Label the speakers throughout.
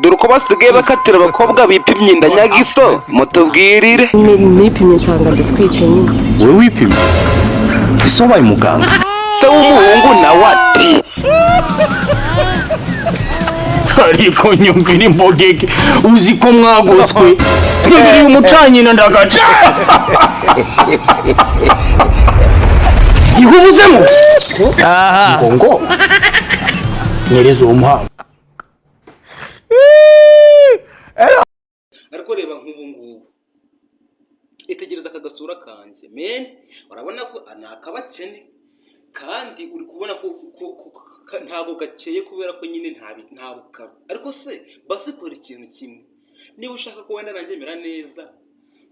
Speaker 1: Dore uko basigaye bakatira abakobwa bipimye inda. Nyagiso, mutubwirire.
Speaker 2: Nipimye nsanga ndatwite nyine.
Speaker 3: Wowe wipimye? Ese wabaye muganga?
Speaker 1: Se w'umuhungu nawe ati:
Speaker 3: Ariko nyumvira imbogege, uzi ko mwagoswe? Nyumvira uyu mucanyina ndagaca ihubuzemo ngo nyereza uwo muhanga.
Speaker 1: Ariko reba nk'ubu ngubu, itegereza aka gasura kanjye men, urabona ko ni akabakene, kandi uri kubona ko ntabwo gakeye kubera ko nyine nta bukaro. Ariko se basi kora ikintu kimwe, niba ushaka ko wenda nanjye mera neza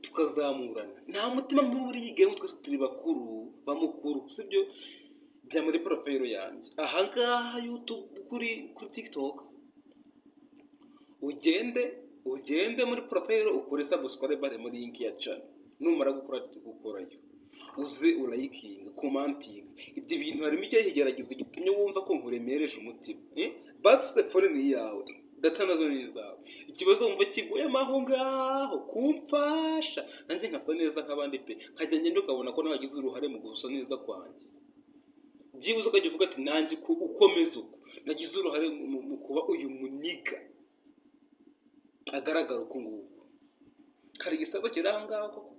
Speaker 1: tukazamurana, nta mutima mubi muri iyi game, twese turi bakuru bamukuru, sibyo? Jya muri profile yanjye ahangaha YouTube, kuri TikTok, ugende muri profile ukore subscribe muri link ya channel. Numara gukora gukorayo, uze urayikinga, commentinga. Ibyo bintu harimo icyo kigeragezo gitumye wumva ko nkuremereje umutima, eh? Basi se phone ni iyawe, data nazo ni izawe. Ikibazo wumva kiguyemo aho ngaho kumfasha nanjye nkasa neza nk'abandi pe, nkajya ngenda ukabona ko nagize uruhare mu gusa neza kwanjye. Byibuze ukajya uvuga ati: "Nanjye uko ukomeza uko nagize uruhare mu kuba uyu muniga agaragara uku nguku." Hari igisabo kiri aho ngaho koko,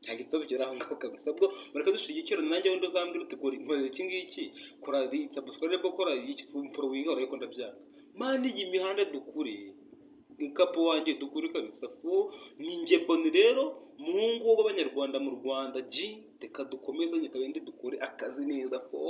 Speaker 1: Nta gisabo kiri aho ngaho kabisa. Ubwo mureke dushyigikirane. Nanjye wenda uzambwira uti: "Kora, nkorera iki ngiki, kora subscribe, kora iki, following." Ariko ndabyanga man, iyi mihanda dukure ikapo wanjye, dukure kabisa. Fo ni njye Boni rero, muhungu w'abanyarwanda mu Rwanda. G, reka dukomezanye kabindi, dukore akazi neza fo.